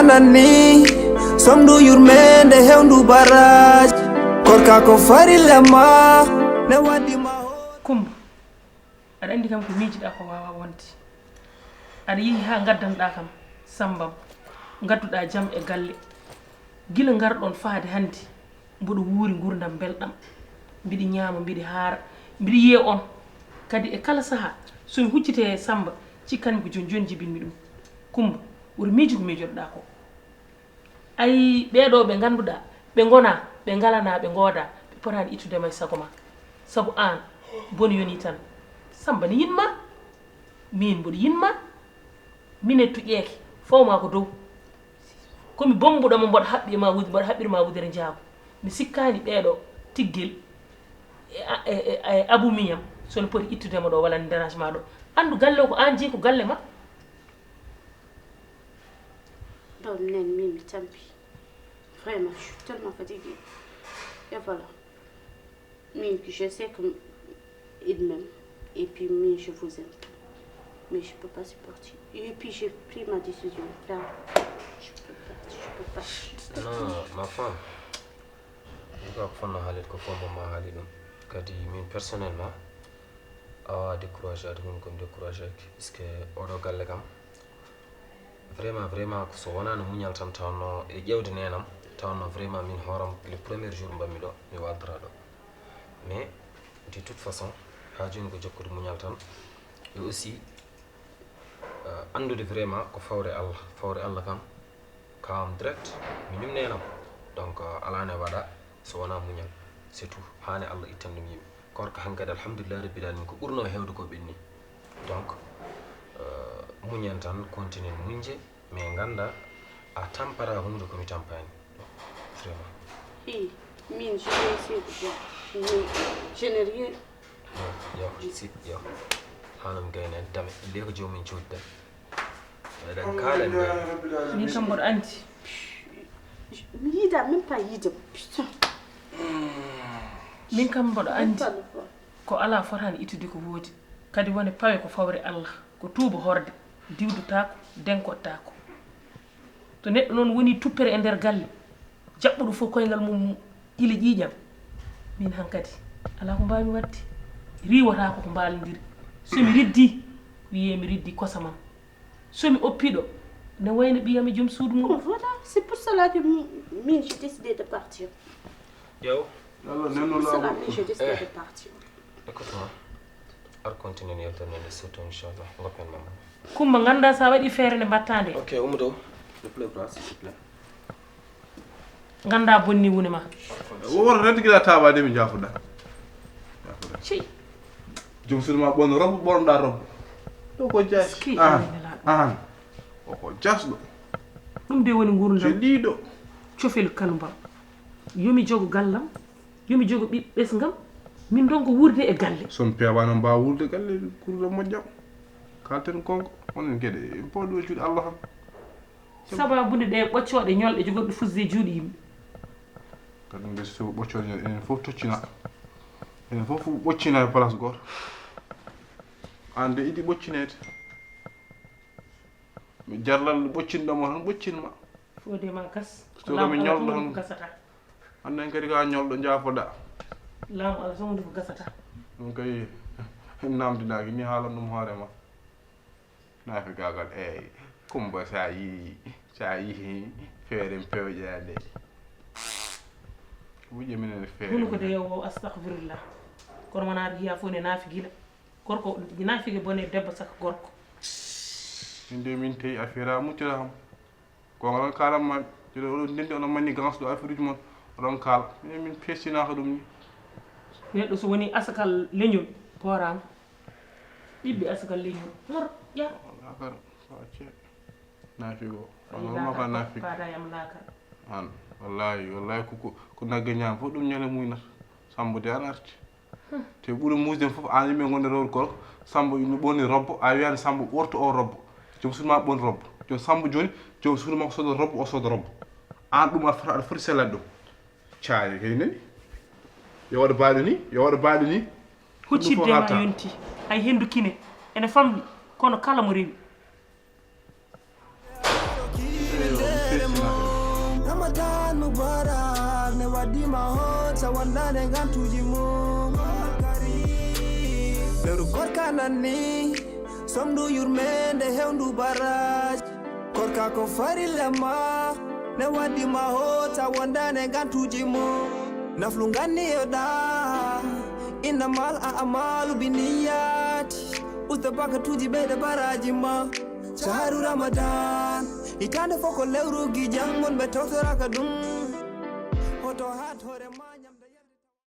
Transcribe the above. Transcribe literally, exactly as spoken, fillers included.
Nanni, somdu yurmende hewndu baraji. Korka ko farilla ma, ne waddi ma ho- Kumba, aɗa anndi kam ko miijiɗaa ko waawaa wonde. Aɗa yehi haa ngaddanɗaa kam Sammbam, ngadduɗaa jam e galle. Gila ngarɗon faade hannde, mboɗo wuuri nguurndam mbelɗam. Mbiɗi ñaama, mbiɗi haara, mbiɗi yiya on. Kadi e kala sahaa, so mi huccitee e Sammba, cikkanmi ko jooni jooni njibinmi ɗum. Kumba, woto miijo ko miijotoɗaa ko. Ay, ɓee ɗoo ɓe ngannduɗaa, ɓe ngonaa, ɓe ngalanaa, ɓe ngoodaa, ɓe potaani ittude ma e sago ma. Sabu aan, boni yonii tan. Sammba ne yiɗ ma, miin mboɗo yiɗ ma. Minen tuƴeeke, faw maa ko dow. Ko mi bommbuɗo mo, mboɗo haɓɓi e ma wude, mboɗo haɓɓiri ma wudere njaago. Mi sikkaani ɓee ɗoo tiggel e, e, e, e Abou Mignane, so no poti ittude mo ɗoo, walla ne dérange ma ɗoo. Anndu galle o ko aan jeyi, ko galle ma. Bon, Nen, Mimi, tant pis. Vraiment, je suis tellement fatiguée. Et voilà. Mais je sais que il m'aime. Et puis, mais je vous aime. Mais je peux pas supporter. Et puis, j'ai pris ma décision. Là, je peux pas, je peux pas. Non, ma femme. Ko fotnoo haalde ko fof, mbo ma haali ɗum. Kadi min personnellement, a waawaa découragé, aade mum ko mi découragé, puisque oɗo galle kam, vraiment, vraiment, ko so wonaano muñal tan, tawnoo e ƴeewde neenam, tawnoo vraiment min hooram, le premier jour mbaɗmi ɗo, mi waaldataa ɗo. Mais de toute façon, haa jooni ko jokkude muñal tan. Et aussi, euh, anndude vraiment ko fawre Allah. Fawre Allah kam, kam direct, miñum neenam. Donc, euh, alaa ne waɗa so wonaa muñal. C'est tout. Haani Allah ittan ɗum yimɓe. Korka hankadi, alhamdulillah rabbil alamin, ko ɓurnoo heewde ko ɓenni. Donc, euh, muñen tan, continuen muñde, mais ngannda a tampata huunde ko mi tampaani. Vraiment. Hey, min, je vais essayer de voir. Mais je n'ai rien. Yo, yo, si, yo. Haanam gayna en dame. Nde ko joomum coodi dame. Eɗen kaala en gayna. Min kam mboɗo anndi. Mi yiida même pas yiide. Putain. Min kam mboɗo anndi. Même pas le voir. Ko alaa fotaani ittude ko woodi. Kadi woni pawe ko fawre Allah. Ko tuuba horde. Diwdutaako, denkottaako. To neɗɗo noon woni tuppere e nder galle, jaɓɓuɗo fof koyngal mum ila ƴiiƴam, min hankadi alaa ko mbaawmi waɗde. Riiwataako ko mbaalondiri. So mi riddii, wiyee mi riddii kosamam. So mi oppiiɗo, ne wayno ɓiyam e joom suudu mum. Bon, voilà, c'est pour cela que mi-, min, j'ai décidé de partir. Ƴeew. C'est pour cela que j'ai décidé de partir. Écoute-moi. Ar continue yewtere nde, surtout, inchallah. Ngoppen ma. Kumba, nganndaa so a waɗii feere nde mbaɗtaa nde. Ok, ummo to. Ne pleure pas, s'il te plaît. Nganndaa bonni wune ma. Won rent gila tawa de mi jaafuɗa. Jaafuɗa. Ci. Joom suudu ma ɓon robo, ɓornoɗa robo. Ɗo ko jaas. Ski. An, an. O ko jaasɗo. Ɗum de woni nguurndam. Celiiɗo. Cofel kanumba. Yo mi jogo gallam. Yo mi jogo ɓiɓɓe ɓesngam, min ndonka wuurde e galle. So mi peewaano mbaawa wuurde galle, kuro moƴƴam. Kalten konko, onon geɗe, en pawɗo e juuɗe Allah tan. Sababude ɗe ɓoccooɗe ñolɗe jogorɗe fusde e juuɗe yimɓe. Kadi nde so ɓoccooɗe ñolɗe, enen fof toccina. Enen fof ɓoccina e place gooto. Aan de idi ɓoccineede. Mi jarlal ɓoccinɗo mo tan ɓoccin ma. Fodde ma gas. So ko mi ñolɗo tan. Gasata. Annden kadi ko a ñolɗo njaafoɗa. Laamu Allah so wonde ko gasata. Ɗum kay namdinaaki ni haalan ɗum hoore ma. Naafi gaagal, eey, Kumba sa yii, sa yii feere pewƴaande. Wuƴe minen feere. Hunu ko de yo astahfirullah. Kono wona aɗa yiya fof ne naafi gila. Gorko naafige bone debbo saka gorko. Min de min tawi affaire a muccata kam. Ko oɗon kaalan ma, joɗo oɗon ndendi oɗon manni gans ɗo affaire uji mon, oɗon kaala. Minen min pestinaaka ɗum ni. Neɗɗo so woni asakal leñol, pooraama. Ɓiɓɓe asakal leñol, hor, ƴa. Laakara, ko accee. Naafigo. Ayi, wano laakara, maka naafi. Paada yam laakara. An, wallahi, wallahi, ko, ko, ko nagge ñaam fof ɗum ñande muynata. Sambo de an arti. Te ɓuri muusde fof, aan yimɓe ngonde rewde gorko, Sambo ina ɓorni robbo, a wiyaani Sambo ɓorto o robbo. Joom suudu ma ɓorni robbo. Joom Sambo jooni, joom suudu makko sooda robbo, o sooda robbo. Aan ɗum aɗa foti, aɗa foti sellade ɗum. Caaya kay nani. Yo waɗ baaɗo ni, yo waɗ baaɗo ni. Huccitde ma yonti, hay henndu kine ene famɗi, kono kala mo rewi. Eyo, mi Dima hot sa wandane ngantuji mum. Lewru korka nanni, somdu yurmende hewndu baraji. Korka ko farilla ma, ne waddi ma hot sa wandane ngantuji mum. Naflu ganni yoda, innamal a'malu binniyati. Usta bakatuji ɓeyde baraji ma. Shahru Ramadan, hitande foko lewru gijang mon ɓe tawtoraka ɗum.